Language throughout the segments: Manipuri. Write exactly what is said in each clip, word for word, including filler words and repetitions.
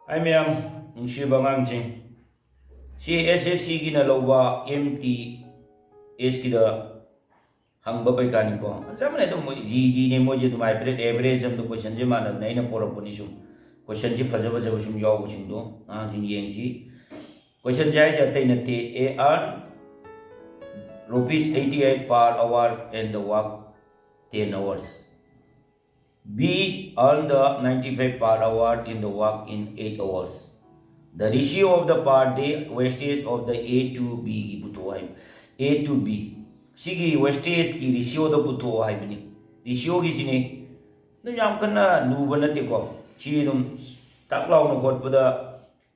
ꯍꯥꯏ ꯃꯌꯥꯝ, ꯅꯨꯡꯁꯤꯕ ꯑꯉꯥꯡꯁꯤꯡ, ꯁꯤ ꯑꯦꯁ ꯑꯦꯁ ꯁꯤꯒꯤꯅ ꯂꯧꯕ ꯑꯦꯝ ꯇꯤ ꯑꯦꯁꯀꯤꯗ ꯍꯪꯕ ꯄꯩꯈꯥꯅꯤꯀꯣ꯫ ꯆꯞ ꯃꯥꯟꯅꯩ ꯑꯗꯨꯝ, ꯃꯣꯏ ꯖꯤ ꯗꯤꯅꯦ, ꯃꯣꯏꯁꯦ ꯑꯗꯨꯝ ꯍꯥꯏꯐꯦꯠ ꯑꯦꯚꯔꯦꯖ ꯑꯃꯗ ꯀꯣꯏꯁꯟꯁꯦ ꯃꯥꯟꯅꯕꯅꯦ꯫ ꯑꯩꯅ ꯄꯣꯔꯛꯄꯅꯤ ꯁꯨꯝ, ꯀꯣꯏꯁꯟꯁꯦ ꯐꯖ ꯐꯖꯕ ꯁꯨꯝ ꯌꯥꯎꯕꯁꯤꯡꯗꯣ ꯑꯉꯥꯡꯁꯤꯡ ꯌꯦꯡꯁꯤ꯫ ꯀꯣꯏꯁꯟꯁꯦ ꯍꯥꯏꯁꯦ ꯑꯇꯩ ꯅꯠꯇꯦ, a earn rupees eighty eight per hour and the work ten hours. B earn the ninety five per hour in the work in eight hours. The ratio of the per day wastage of the A to B ꯒꯤ ꯄꯨꯊꯣꯛꯑꯣ ꯍꯥꯏꯕ꯫ A to B ꯁꯤꯒꯤ ꯋꯦꯁꯇꯦꯖꯀꯤ ꯔꯤꯁꯤꯌꯣꯗ ꯄꯨꯊꯣꯛꯑꯣ ꯍꯥꯏꯕꯅꯤ꯫ ꯔꯤꯁꯤꯌꯣꯒꯤꯁꯤꯅꯤ꯫ ꯑꯗꯨꯝ ꯌꯥꯝ ꯀꯟꯅ ꯂꯨꯕ ꯅꯠꯇꯦꯀꯣ꯫ ꯁꯤ ꯑꯗꯨꯝ ꯇꯥꯛ ꯂꯥꯎꯅ ꯈꯣꯠꯄꯗ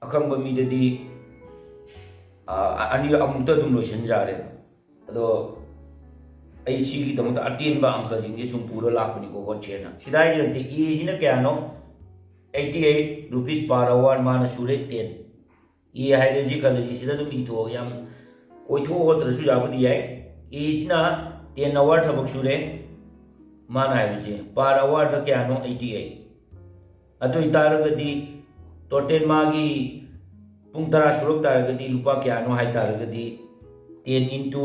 ꯑꯈꯪꯕ ꯃꯤꯗꯗꯤ, ꯑ, ꯑꯅꯤꯔꯛ ꯑꯃꯨꯛꯇ ꯑꯗꯨꯝ ꯂꯣꯏꯁꯤꯟ ꯌꯥꯔꯦ꯫ ꯑꯗꯣ ꯑꯩ ꯁꯤꯒꯤꯗꯃꯛꯇ ꯑꯇꯦꯟꯕ ꯑꯪꯀꯁꯤꯡꯁꯦ ꯁꯨꯝ ꯄꯨꯔ ꯂꯥꯛꯄꯅꯤꯀꯣ ꯍꯣꯠꯁꯦꯅ꯫ ꯁꯤꯗ ꯍꯥꯏꯁꯦ ꯑꯦꯁꯤꯅ ꯀꯌꯥꯅꯣ? Eighty eight rupees per hour ꯃꯥꯅ ꯁꯨꯔꯦ, ten꯫ ꯑꯦ ꯍꯥꯏꯔꯁꯤ ꯈꯜꯂꯁꯤ, ꯁꯤꯗ ꯑꯗꯨꯝ ꯏꯊꯣꯛꯑꯒ ꯌꯥꯝ ꯀꯣꯏꯊꯣꯛ ꯍꯣꯠꯇ꯭ꯔꯁꯨ ꯌꯥꯕꯨꯗꯤ ꯌꯥꯏ꯫ ꯑꯦꯁꯤꯅ ten hour ꯊꯕꯛ ꯁꯨꯔꯦ ꯃꯥꯅ ꯍꯥꯏꯕꯁꯦ꯫ Per hourꯗ ꯀꯌꯥꯅꯣ? Eighty eight꯫ ꯑꯗꯨ ꯑꯣꯏꯇꯥꯔꯒꯗꯤ total ꯃꯥꯒꯤ ꯄꯨꯡ ꯇꯔꯥ ꯁꯨꯔꯛ ꯇꯥꯔꯒꯗꯤ ꯂꯨꯄꯥ ꯀꯌꯥꯅꯣ ꯍꯥꯏ ꯇꯥꯔꯒꯗꯤ, ten into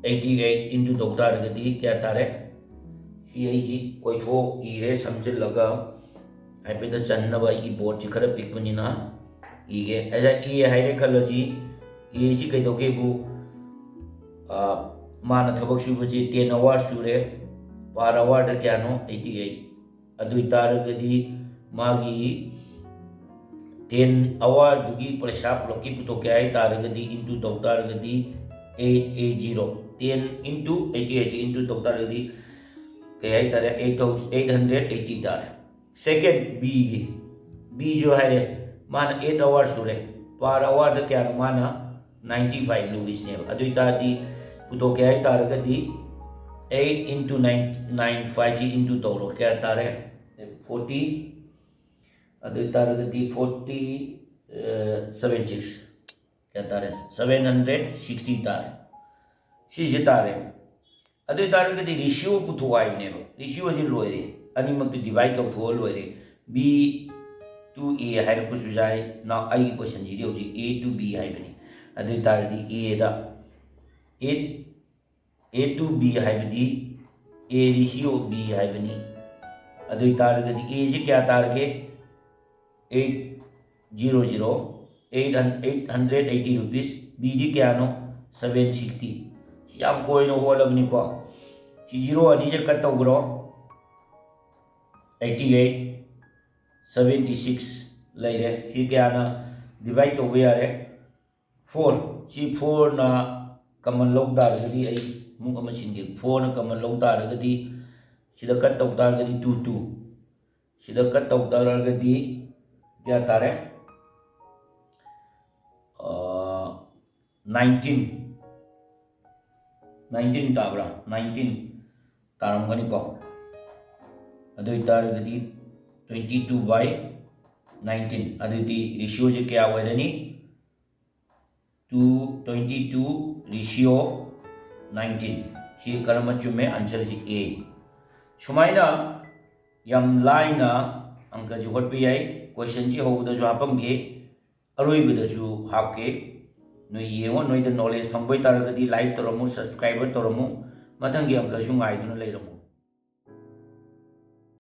eighty eight into ꯇꯧ ꯇꯥꯔꯒꯗꯤ ꯀꯌꯥ ꯇꯥꯔꯦ? ꯁꯤ ꯑꯩꯁꯤ ꯀꯣꯏꯊꯣꯛ ꯏꯔꯦ ꯁꯝꯖꯤꯜꯂꯒ꯫ ꯍꯥꯏꯐꯦꯠꯇ ꯆꯟꯅꯕ ꯑꯩꯒꯤ ꯕꯣꯔꯗꯁꯤ ꯈꯔ ꯄꯤꯛꯄꯅꯤꯅ ꯏꯒꯦ꯫ ꯑꯩꯅ ꯑꯦ ꯍꯥꯏꯔꯦ ꯈꯜꯂꯁꯤ, ꯑꯦꯁꯤ ꯀꯩꯗꯧꯒꯦꯕꯨ, ꯑ, ꯃꯥꯅ ꯊꯕꯛ ꯁꯨꯕꯁꯤ ten hour ꯁꯨꯔꯦ, per hourꯗ ꯀꯌꯥꯅꯣ? Eighty eight꯫ ꯑꯗꯨ ꯑꯣꯏꯇꯥꯔꯒꯗꯤ ꯃꯥꯒꯤ ten hourꯗꯨꯒꯤ ꯄꯩꯁꯥ ꯄꯨꯂꯞꯀꯤ ꯄꯨꯊꯣꯛꯀꯦ ꯍꯥꯏ ꯇꯥꯔꯒꯗꯤ, into ꯇꯧ ꯇꯥꯔꯒꯗꯤ, eight eight zero, ten into eighty eight into ꯇꯧ ꯇꯥꯔꯒꯗꯤ ꯀꯩ ꯍꯥꯏ ꯇꯥꯔꯦ? Eight thousand eight hundred eighty ꯇꯥꯔꯦ꯫ Second, Bꯒꯤ, Bꯁꯨ ꯍꯥꯏꯔꯦ, ꯃꯥꯅ eight hour ꯁꯨꯔꯦ, per hourꯗ ꯀꯌꯥꯅꯣ? ꯃꯥꯅ ninety five rupeesꯅꯦꯕ꯫ ꯑꯗꯨ ꯑꯣꯏꯇꯥꯔꯗꯤ ꯄꯨꯊꯣꯛꯀꯦ ꯍꯥꯏ ꯇꯥꯔꯒꯗꯤ eight into nine, nine five ꯁꯤ into ꯇꯧꯔꯣ, ꯀꯌꯥ ꯇꯥꯔꯦ? Forty꯫ ꯑꯗꯨ ꯑꯣꯏꯇꯥꯔꯒꯗꯤ forty, seven six ꯀꯌꯥ ꯇꯥꯔꯦ? Seven hundred sixty ꯇꯥꯔꯦ꯫ ꯁꯤꯁꯦ ꯇꯥꯔꯦ꯫ ꯑꯗꯨ ꯑꯣꯏꯇꯥꯔꯒꯗꯤ ꯔꯤꯁꯤꯌꯣ ꯄꯨꯊꯣꯛꯑꯣ ꯍꯥꯏꯕꯅꯦꯕ꯫ ꯔꯤꯁꯤꯌꯣꯁꯤ ꯂꯣꯏꯔꯦ, ꯑꯅꯤꯃꯛꯇꯨ divide ꯇꯧꯊꯣꯛꯑ ꯂꯣꯏꯔꯦ꯫ B two A ꯍꯥꯏꯔꯛꯄꯁꯨ ꯌꯥꯏ꯫ ꯅ ꯑꯩꯒꯤ ꯀꯣꯏꯁꯟꯁꯤꯗꯤ ꯍꯧꯖꯤꯛ A to B ꯍꯥꯏꯕꯅꯤ꯫ ꯑꯗꯨ ꯑꯣꯏ ꯇꯥꯔꯗꯤ A the A A to B ꯍꯥꯏꯕꯗꯤ A ratio B ꯍꯥꯏꯕꯅꯤ꯫ ꯑꯗꯨ ꯑꯣꯏ ꯇꯥꯔꯒꯗꯤ A ꯁꯤ ꯀꯌꯥ ꯇꯥꯔꯒꯦ? Eight zero zero, eight eight hundred eighty rupees꯫ B ꯗꯤ ꯀꯌꯥꯅꯣ? Seven sixty꯫ ꯁꯤ ꯌꯥꯝ ꯀꯣꯏꯅ ꯍꯣꯠꯂꯕꯅꯤꯀꯣ꯫ ꯁꯤ ꯖꯤꯔꯣ ꯑꯅꯤꯁꯦ ꯀꯠ ꯇꯧꯈ꯭ꯔꯣ꯫ Eighty eight, seventy six ꯂꯩꯔꯦ꯫ ꯁꯤ ꯀꯌꯥꯅ ꯗꯤꯚꯥꯏꯠ ꯇꯧꯕ ꯌꯥꯔꯦ? Four꯫ ꯁꯤ fourꯅ ꯀꯃꯟ ꯂꯧ ꯇꯥꯔꯒꯗꯤ, ꯑꯩ ꯑꯃꯨꯛ ꯑꯃ ꯁꯤꯟꯒꯦ꯫ Fourꯅ ꯀꯃꯟ ꯂꯧ ꯇꯥꯔꯒꯗꯤ, ꯁꯤꯗ ꯀꯠ ꯇꯧ ꯇꯥꯔꯒꯗꯤ two two꯫ ꯁꯤꯗ ꯀꯠ ꯇꯧ ꯇꯥꯔꯒꯗꯤ ꯀꯌꯥ ꯇꯥꯔꯦ? Nineteen꯫ Nineteen ꯇꯥꯕ꯭ꯔꯥ? Nineteen ꯇꯥꯔꯝꯒꯅꯤꯀꯣ꯫ ꯑꯗꯨ ꯑꯣꯏ ꯇꯥꯔꯒꯗꯤ twenty two by nineteen꯫ ꯑꯗꯨꯗꯤ ꯔꯦꯁꯤꯌꯣꯁꯦ ꯀꯌꯥ ꯑꯣꯏꯔꯅꯤ? Two, twenty two ratio nineteen꯫ ꯁꯤ ꯀꯔꯝꯕ ꯆꯨꯝꯃꯦ? ꯑꯟꯁꯔꯁꯤ A꯫ ꯁꯨꯃꯥꯏꯅ ꯌꯥꯝ ꯂꯥꯏꯅ ꯑꯪꯀꯁꯤ ꯍꯣꯠꯄ ꯌꯥꯏ꯫ ꯀꯣꯏꯁꯟꯁꯤ ꯍꯧꯕꯗꯁꯨ ꯍꯥꯞꯄꯝꯒꯦ, ꯑꯔꯣꯏꯕꯗꯁꯨ ꯍꯥꯞꯀꯦ꯫ ꯅꯣꯏ ꯌꯦꯡꯉꯣ, ꯅꯣꯏꯗ ꯅꯣꯂꯦꯖ ꯐꯪꯕ ꯑꯣꯏ ꯇꯥꯔꯒꯗꯤ ꯂꯥꯏꯛ ꯇꯧꯔꯝꯃꯨ, ꯁꯕꯁꯀ꯭ꯔꯥꯏꯕꯔ ꯇꯧꯔꯝꯃꯨ꯫ ꯃꯊꯪꯒꯤ ꯑꯪꯀꯁꯨ ꯉꯥꯏꯗꯨꯅ ꯂꯩꯔꯝꯃꯨ꯫